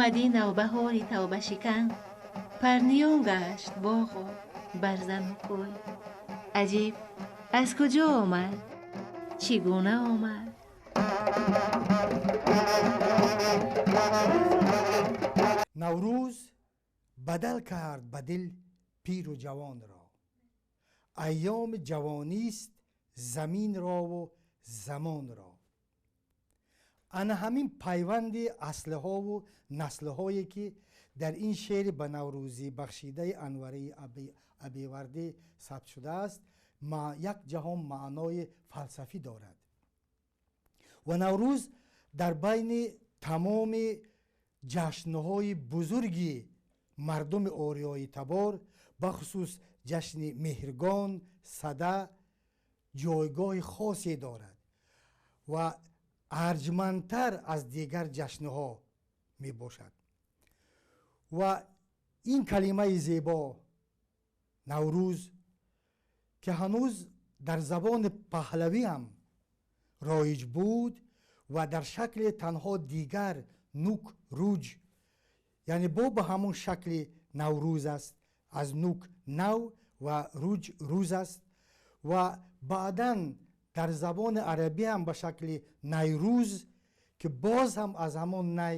Омад ин навбаҳори тавбашикан, парниён гашт боғу барзану кӯй. Аҷиб, аз куҷо омад? Чӣ гуна омад? Наврӯз бадал кард ба дил пиру ҷавонро. Айёми ҷавонист заминрову замонро. Ана ҳамин пайванди аслҳову наслҳое, ки дар ин шеъри ба наврӯзӣ бахшидаи Анвараи Абивардӣ сабт шудааст, як ҷаҳон маънои фалсафӣ дорад. Ва Наврӯз дар байни тамоми ҷашнҳои бузурги мардуми ориёитабор, бахусус ҷашни Меҳргон, Сада, ҷойгоҳи хосе дорад ва арҷмандтар аз дигар ҷашнҳо мебошад. Ва ин калимаи зебо Наврӯз, ки ҳанӯз дар забони паҳлавӣ ҳам роиҷ буд ва дар шакли танҳо дигар нук руҷ, яъне бо ба ҳамон шакли Наврӯз аст, аз нук нав ва руҷ рӯз аст, ва баъдан дар забони арабӣ ҳам ба шакли найрӯз, ки боз ҳам аз ҳамон най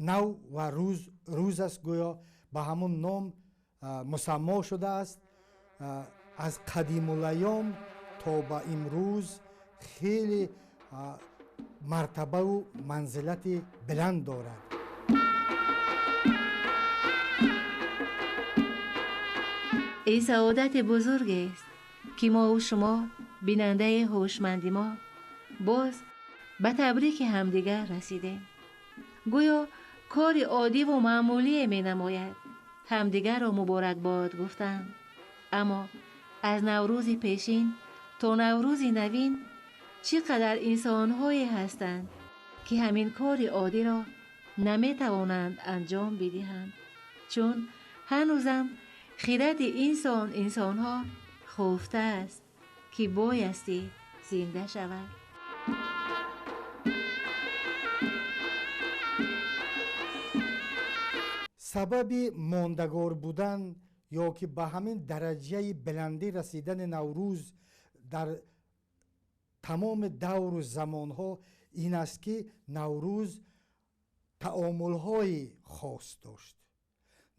нав ва рӯз рӯз аст, гӯё ба ҳамон ном мусаммо шудааст. Аз қадимулайём то ба имрӯз хеле мартабаву манзилати баланд дорад. Ин саодати бузургест, ки мову шумо, бинандаи ҳушманди мо, боз ба табрики ҳамдигар расидем. Гӯё кори оддиву маъмулие менамояд ҳамдигарро муборакбод гуфтан. Аммо аз Наврӯзи пешин то Наврӯзи навин чӣ қадар инсонҳое ҳастанд, ки ҳамин кори оддиро наметавонанд анҷом бидиҳанд, чун ҳанӯзам хиради инсон инсонҳо хуфта аст, ки боясти зинда шавад. Сабаби мондагор будан ё ки ба ҳамин дараҷаи баландӣ расидани Наврӯз дар тамоми давру замонҳо ин аст, ки Наврӯз таомулҳои хос дошт,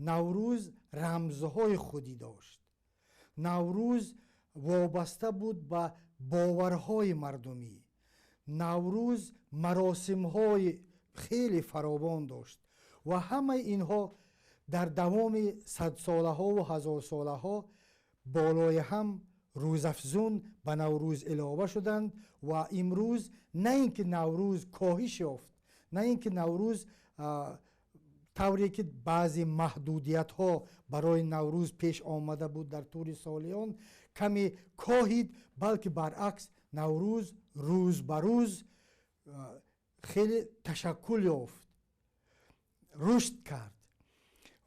Наврӯз рамзҳои худӣ дошт, Наврӯз вобаста буд ба боварҳои мардумӣ, Наврӯз маросимҳои хеле фаровон дошт ва ҳамаи инҳо дар давоми садсолаҳову ҳазорсолаҳо болои ҳам рӯзафзун ба Наврӯз илова шуданд ва имрӯз на ин ки Наврӯз коҳиш ёфт, на ин ки Наврӯз тавре ки баъзе маҳдудиятҳо барои Наврӯз пеш омада буд дар тӯли солиён каме коҳид, балки баръакс Наврӯз рӯз ба рӯз хеле ташаккул ёфт, рушд кард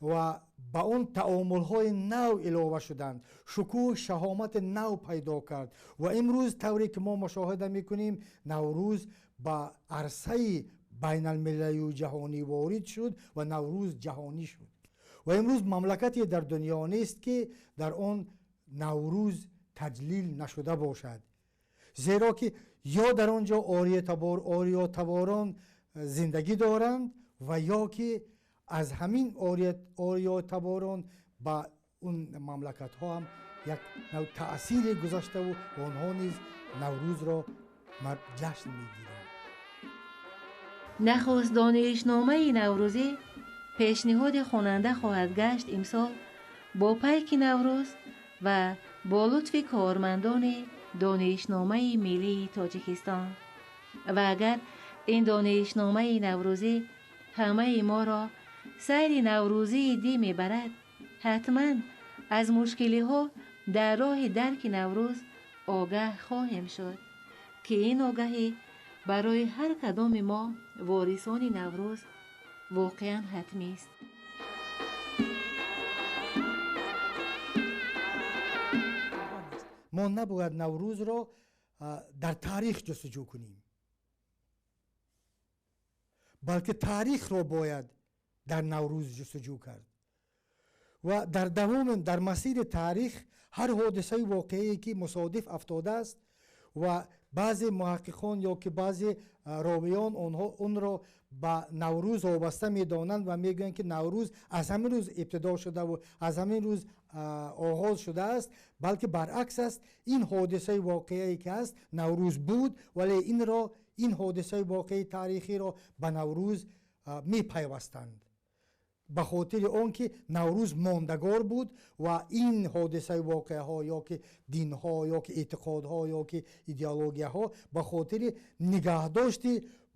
ва ба он таомулҳои нав илова шуданд, шукӯҳ шаҳомати нав пайдо кард ва имрӯз тавре ки мо мушоҳида мекунем, Наврӯз ба арсаи байналмилалию ҷаҳонӣ ворид шуд ва Наврӯз ҷаҳонӣ шуд. Ва имрӯз мамлакате дар дунё нест, ки дар он Наврӯз таҷлил нашуда бошад, зеро ки ё дар он ҷо ориётаборон зиндагӣ доранд ва ё ки аз ҳамин ориётаборон ба он мамлакатҳо ҳам як нав таъсире гузаштаву онҳо низ Наврӯзро ҷашн мегиранд. Нахуст донишномаи наврӯзӣ пешниҳоди хонанда хоҳад гашт имсол бо пайки Наврӯз ва бо лутфи кормандони Донишномаи миллии Тоҷикистон. Ва агар ин донишномаи наврӯзӣ ҳамаи моро сайри наврӯзии дӣ мебарад, ҳатман аз мушкилиҳо дар роҳи дарки Наврӯз огаҳ хоҳем шуд, ки ин огаҳӣ барои ҳар кадоми мо ворисони Наврӯз воқеан ҳатмист. Мо набояд Наврӯзро дар таърих ҷустуҷӯ кунем, балки таърихро бояд дар Наврӯз ҷустуҷӯ кард ва дар давоми дар масири таърих ҳар ҳодисаи воқеае ки мусодиф афтодааст ва баъзе муҳаққиқон ё ки баъзе ровиён онҳо онро ба Наврӯз вобаста медонанд ва мегӯянд ки Наврӯз аз ҳамин рӯз ибтидо шудаву аз ҳамин рӯз оғоз шудааст, балки баръакс аст. Ин ҳодисаи воқеае ки ҳаст Наврӯз буд, вале инро ин ҳодисаи воқеаи таърихиро ба Наврӯз мепайвастанд ба хотири он ки Наврӯз мондагор буд ва ин ҳодисаи воқеаҳо ё ки динҳо ё ки эътиқодҳо ё ки идеологияҳо ба хотири нигаҳдошти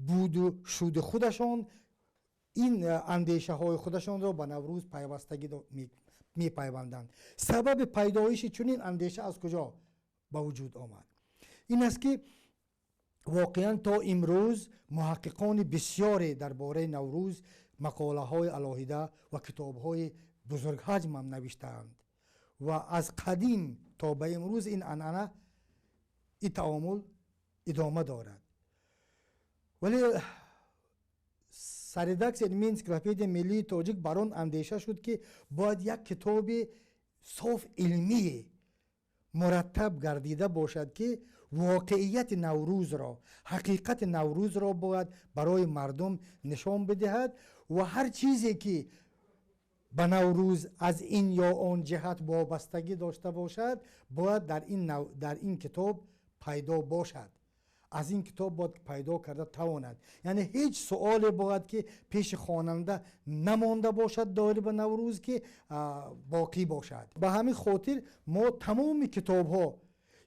буду шуди худашон ин андешаҳои худашонро ба Наврӯз пайвастагӣ мепайванданд. Сабаби пайдоиши чунин андеша аз куҷо ба вуҷуд омад? Ин аст ки воқеан то имрӯз муҳаққиқони бисёре дар бораи Наврӯз мақолаҳои алоҳида ва китобҳои бузургҳаҷмам навиштаанд ва аз қадим то ба имрӯз ин анъана, ин таомул идома дорад. Вале сарредаксияи илмии энсиклопедияи миллии тоҷик бар он андеша шуд, ки бояд як китоби соф илмие мураттаб гардида бошад, ки воқеияти Наврӯзро, ҳақиқати Наврӯзро бояд барои мардум нишон бидиҳад ва ҳар чизе ки ба Наврӯз аз ин ё он ҷиҳат вобастагӣ дошта бошад, бояд дар ин китоб пайдо бошад. Аз ин китоб бояд пайдо карда тавонад. Яъне ҳеҷ суоле бояд ки пеши хонанда намонда бошад доир ба Наврӯз, ки боқӣ бошад. Ба ҳамин хотир мо тамоми китобҳо,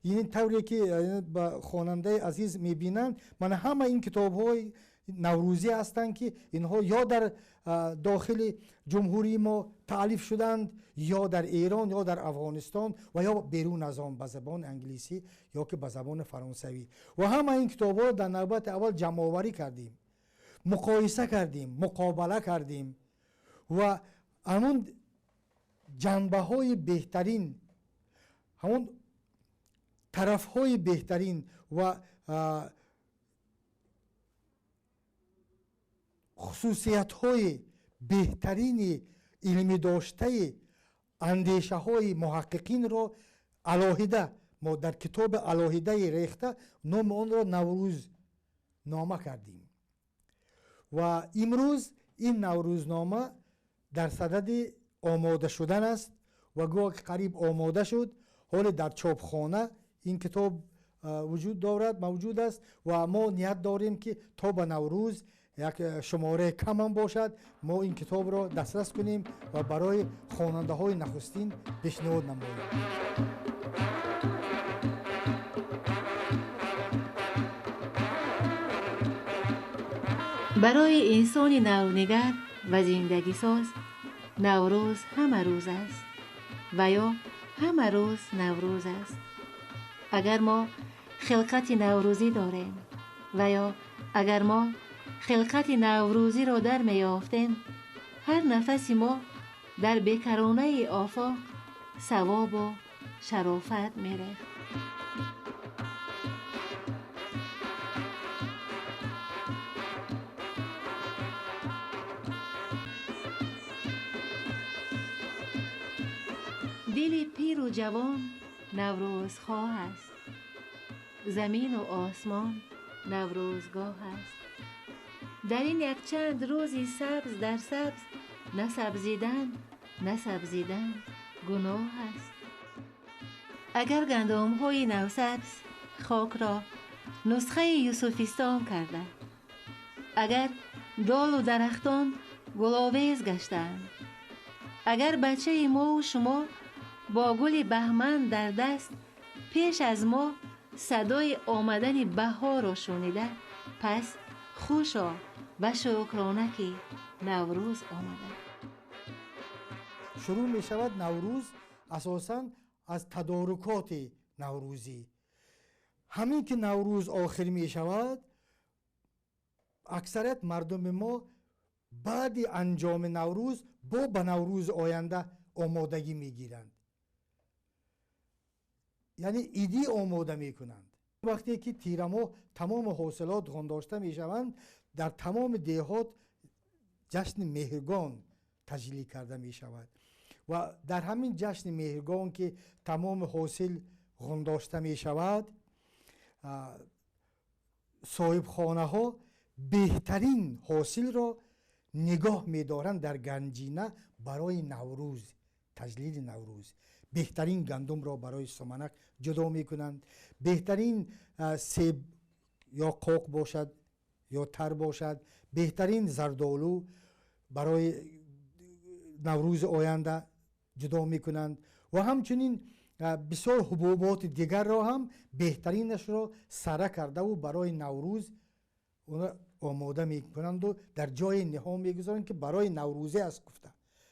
ин тавре ки ба хонандаи азиз мебинанд, мана ҳама ин китобҳои наврӯзӣ ҳастанд, ки инҳо ё дар дохили ҷумҳурии мо таълиф шуданд, ё дар Эрон, ё дар Афғонистон ва ё берун аз он ба забони англисӣ ё ки ба забони фаронсавӣ. Ва ҳама ин китобҳоро дар навбати аввал ҷамъоварӣ кардем, муқоиса кардем, муқобала кардем ва ҳамон ҷанбаҳои беҳтарин, ҳамон тарафҳои беҳтарин ва хусусиятҳои беҳтарини илмӣ доштаи андешаҳои муҳаққиқинро алоҳида мо дар китоби алоҳидаи рехта номи онро Наврӯзнома кардем. Ва имрӯз ин Наврӯзнома дар садади омода шудан аст ва гӯё ки қариб омода шуд. Ҳоле дар чопхона ин китоб вуҷуд дорад, мавҷуд аст ва мо ният дорем, ки то ба Наврӯз як шумораи камам бошад, мо ин китобро дастрас кунем ва барои хонандаҳои нахустин пешниҳод намоем. Барои инсони навнигар ва зиндагисоз Наврӯз ҳама рӯз аст ва ё ҳама рӯз Наврӯз аст. Агар мо хилқати наврӯзӣ дорем ва ё агар мо хилқати наврӯзиро дар меёфтем, ҳар нафаси мо дар бекаронаи офоқ савобу шарофат мерехт. Дили пиру ҷавон наврӯзхоҳ аст, замину осмон наврӯзгоҳ аст. Дар ин якчанд рӯзи сабз дар сабз насабзидан, насабзидан гуноҳ аст. Агар гандумҳои навсабз хокро нусхаи юсуфистон карда, агар долу дарахтон гуловез гаштаанд, агар бачаи мову шумо бо гули баҳман дар даст пеш аз мо садои омадани баҳорро шунида, пас хушо ва шукрона, ки Наврӯз омада. Шурӯъ мешавад Наврӯз асосан аз тадорукоти наврӯзӣ. Ҳамин ки Наврӯз охир мешавад, аксарият мардуми мо баъди анҷоми Наврӯз бо ба Наврӯзи оянда омодагӣ мегиранд, яъне идӣ омода мекунанд. Вақте ки тирамоҳ тамоми ҳосилот ғондошта мешаванд, Дар тамоми деҳот ҷашни Меҳргон таҷлил карда мешавад ва дар ҳамин ҷашни Меҳргон, ки тамоми ҳосил ғундошта мешавад, соҳибхонаҳо беҳтарин ҳосилро нигоҳ медоранд дар ганҷина барои Наврӯз, таҷлили Наврӯз. Беҳтарин гандумро барои суманак ҷудо мекунанд, беҳтарин себ ё қоқ бошад ё тар бошад, беҳтарин зардолу барои Наврӯзи оянда ҷудо мекунанд ва ҳамчунин бисёр ҳубуботи дигарро ҳам беҳтаринашро сара кардаву барои Наврӯз омода мекунанду дар ҷои ниҳон мегузоранд, ки барои наврӯзӣ аст гуфта.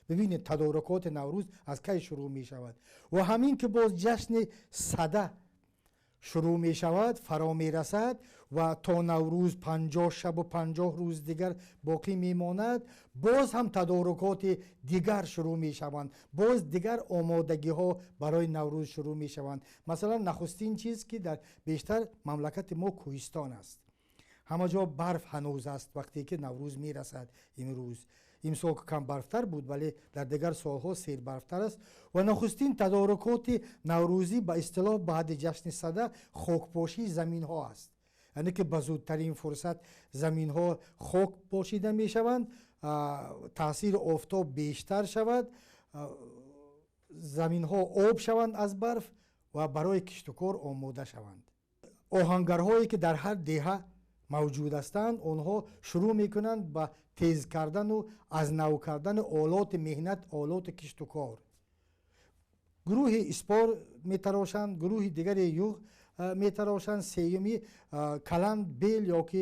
Бибинед, тадорукоти Наврӯз аз кай шурӯъ мешавад. Ва ҳамин ки боз ҷашни Сада шурӯъ мешавад, фаро мерасад ва то Наврӯз 50 шабу 50 рӯз дигар боқӣ мемонад, боз ҳам тадорукоти дигар шурӯъ мешаванд, боз дигар омодагиҳо барои Наврӯз шурӯъ мешаванд. Масалан, нахустин чиз, ки дар бештар мамлакати мо кӯҳистон аст, ҳама ҷо барф ҳанӯз аст вақте ки Наврӯз мерасад. Имрӯз, имсол кам барфтар буд, вале дар дигар солҳо сербарфтар аст. Ва нахустин тадорукоти наврӯзӣ, ба истилоҳ, баъди ҷашни Сада хокпошии заминҳо аст, яъне ки ба зудтарин фурсат заминҳо хок пошида мешаванд, таъсири офтоб бештар шавад, заминҳо об шаванд аз барф ва барои киштукор омода шаванд. Оҳангарҳое, ки дар ҳар деҳа мавҷуд ҳастанд, онҳо шурӯъ мекунанд ба тез кардану аз нав кардани олоти меҳнат, олоти киштукор. Гурӯҳи испор метарошанд, гурӯҳи дигаре юғ метарошанд, сеюми каланд, бел ё ки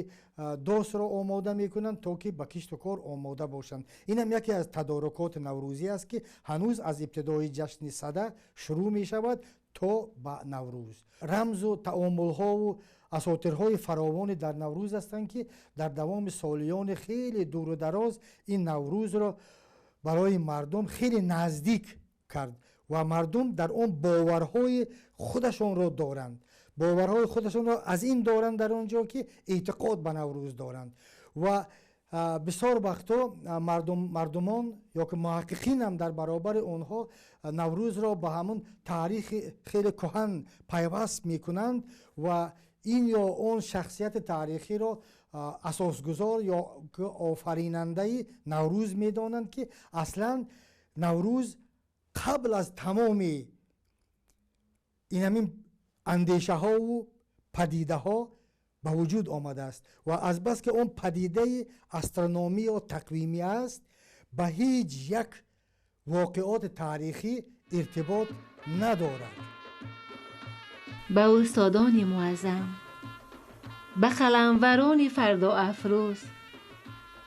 досро омода мекунанд, то ки ба киштукор омода бошанд. Инам яке аз тадорукоти наврӯзӣ аст, ки ҳанӯз аз ибтидои ҷашни Сада шурӯъ мешавад то ба Наврӯз. Рамзу таомулҳову асотирҳои фаровоне дар Наврӯз ҳастанд, ки дар давоми солиёни хеле дуру дароз ин Наврӯзро барои мардум хеле наздик кард ва мардум дар он боварҳои худашонро доранд, боварҳои худашонро аз ин доранд дар он ҷо, ки эътиқод ба Наврӯз доранд. Ва бисёр вақтҳо мардумон ё ки муҳаққиқин ҳам дар баробари онҳо Наврӯзро ба ҳамун таърихи хеле кӯҳан пайваст мекунанд ва ин ё он шахсияти таърихиро асосгузор ё офаринандаи Наврӯз медонанд, ки аслан Наврӯз қабл аз тамоми ин ҳамин андешаҳову падидаҳо ба вуҷуд омадааст ва азбаски он падидаи астрономӣ ё тақвимӣ аст, ба ҳеҷ як воқеоти таърихӣ иртибот надорад. Ба устодони муаззам, ба қаламварони фардоафрӯз,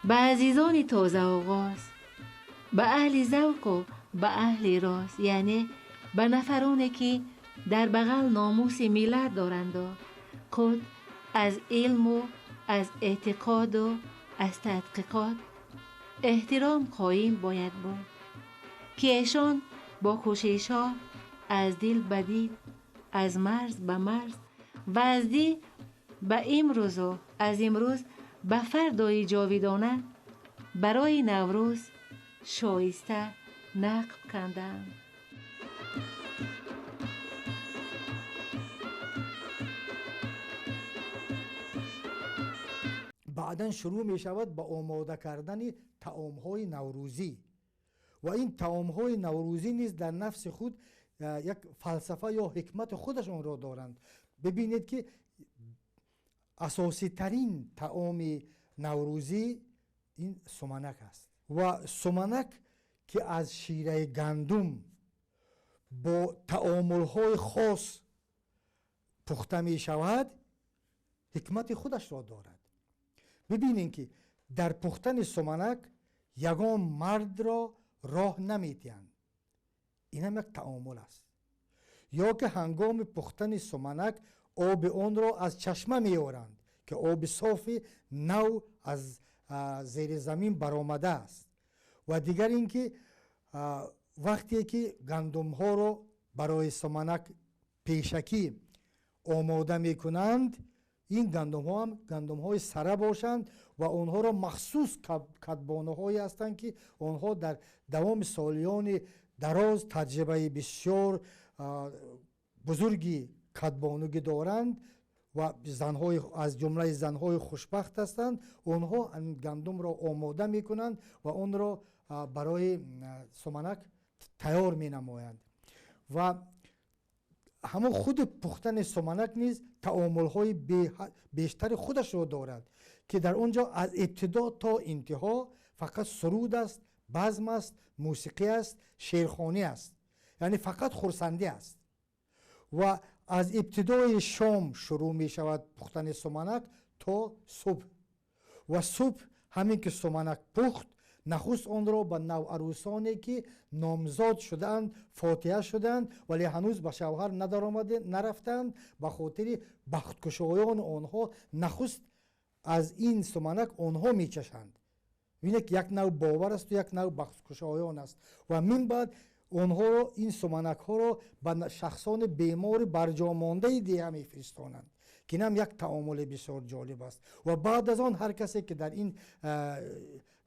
ба азизони тозаоғоз, ба аҳли завқу ба аҳли роз, яъне ба нафароне, ки дар бағал номуси миллат доранду худ аз илму аз эътиқоду аз тадқиқот эҳтиром қоим бояд буд, ки эшон бо кӯшишҳо аз дил ба дил, аз марз ба марз ва аз дил ба имрӯзу аз имрӯз ба фардои ҷовидона барои Наврӯз шоиста нақб канданд. Баъдан шурӯъ мешавад ба омода кардани таомҳои наврӯзӣ ва ин таомҳои наврӯзӣ низ дар нафси худ як фалсафа ё ҳикмати худашонро доранд. Бибинед, ки асоситарин таоми наврӯзӣ ин суманак аст ва суманак, ки аз шираи гандум бо таомулҳои хос пухта мешавад, ҳикмати худашро дорад. Бибинем, ки дар пухтани суманак ягон мардро роҳ намедиҳанд, инам як таомул аст. Ё ки ҳангоми пухтани суманак оби онро аз чашма меоранд, ки оби софи нав аз зери замин баромадааст. Ва дигар ин ки вақте ки гандумҳоро барои суманак пешакӣ омода мекунанд, ин гандумҳо ҳам гандумҳои сара бошанд ва онҳоро махсус кадбонуҳое ҳастанд, ки онҳо дар давоми солиёни дароз таҷрибаи бисёр бузурги кадбонугӣ доранд ва занҳои аз ҷумлаи занҳои хушбахт ҳастанд. Онҳо гандумро омода мекунанд ва онро барои суманак тайёр менамоянд. Ва ҳамон худи пухтани суманак низ таомулҳои бештари худашро дорад, ки дар он ҷо аз ибтидо то интиҳо фақат суруд аст, базм аст, мусиқӣ аст, шеърхонӣ аст, яъне фақат хурсандӣ аст. Ва аз ибтидои шом шурӯъ мешавад пухтани суманак то субҳ. Ва субҳ ҳамин ки суманак пухт, нахуст онро ба наварӯсоне, ки номзод шудаанд, фотиҳа шудаанд, вале ҳанӯз ба шавҳар нарафтаанд, ба хотири бахткушоёни онҳо нахуст аз ин суманак онҳо мечашанд. Бинед, як нав бовар асту як нав бахткушоён аст. Ва мин баъд онҳоро, ин суманакҳоро ба шахсони бемори барҷомондаи деҳа мефиристонанд, ки инам як таомули бисёр ҷолиб аст. Ва баъд аз он ҳар касе, ки дар ин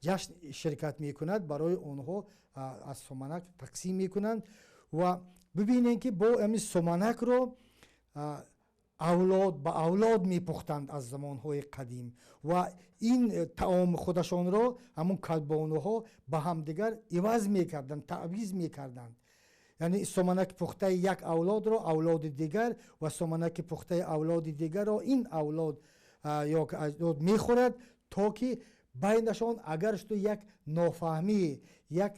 ҷашн ширкат мекунад, барои онҳо аз суманак тақсим мекунанд. Ва бибинем, ки бо ҳамин суманакро авлод ба авлод мепухтанд аз замонҳои қадим ва ин таоми худашонро ҳамон кадбонуҳо ба ҳамдигар иваз мекарданд, таъвиз мекарданд. Яъне суманаки пухтаи як авлодро авлоди дигар ва суманаки пухтаи авлоди дигарро ин авлод ё аҷдод мехӯрад, то ки байнашон агар шуду як нофаҳмӣ, як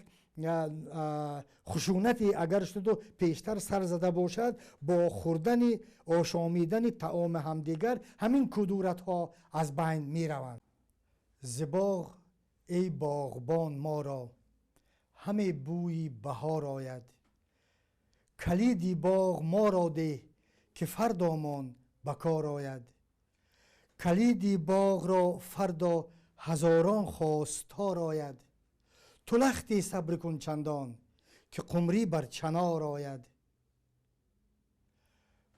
хушунате агар шуду пештар сар зада бошад, бо хӯрдани ошомидани таоми ҳамдигар ҳамин кудуратҳо аз байн мераванд. Зи боғ эй боғбон моро ҳаме бӯи баҳор ояд, калиди боғ моро деҳ, ки фардомон ба кор ояд. Калиди боғро фардо ҳазорон хостор ояд, ту лахте сабр кун чандон, ки қумрӣ бар чанор ояд.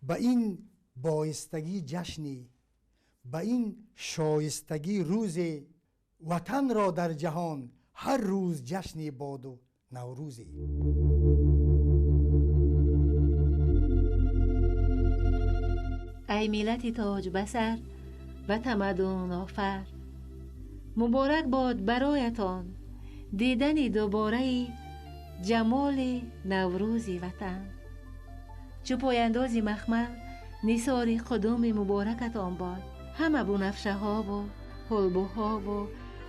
Ба ин боистагӣ ҷашнӣ, ба ин шоистагӣ рӯзе, ватанро дар ҷаҳон ҳар рӯз ҷашне боду наврӯзе. Ай миллати тоҷбасар ва тамаддунофар, муборак бод бароятон дидани дубораи ҷамоли наврӯзи ватан. Чу пояндози махмал нисори қудуми муборакатон бод. Ҳама бунафшаҳову ҳулбуҳову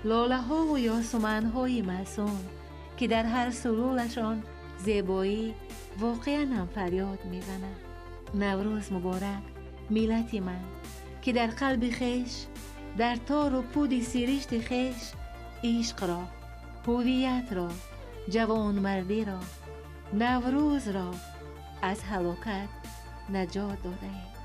лолаҳову ёсуманҳои маъсум, ки дар ҳар сулулашон зебоӣ воқеан ҳам фарёд мезанад. Наврӯз муборак, миллати ман, ки дар қалби хеш, дар тору пуди сиришти хеш ишқро, ҳувиятро, ҷавонмардиро, наврӯзро аз ҳалокат наҷот додаед.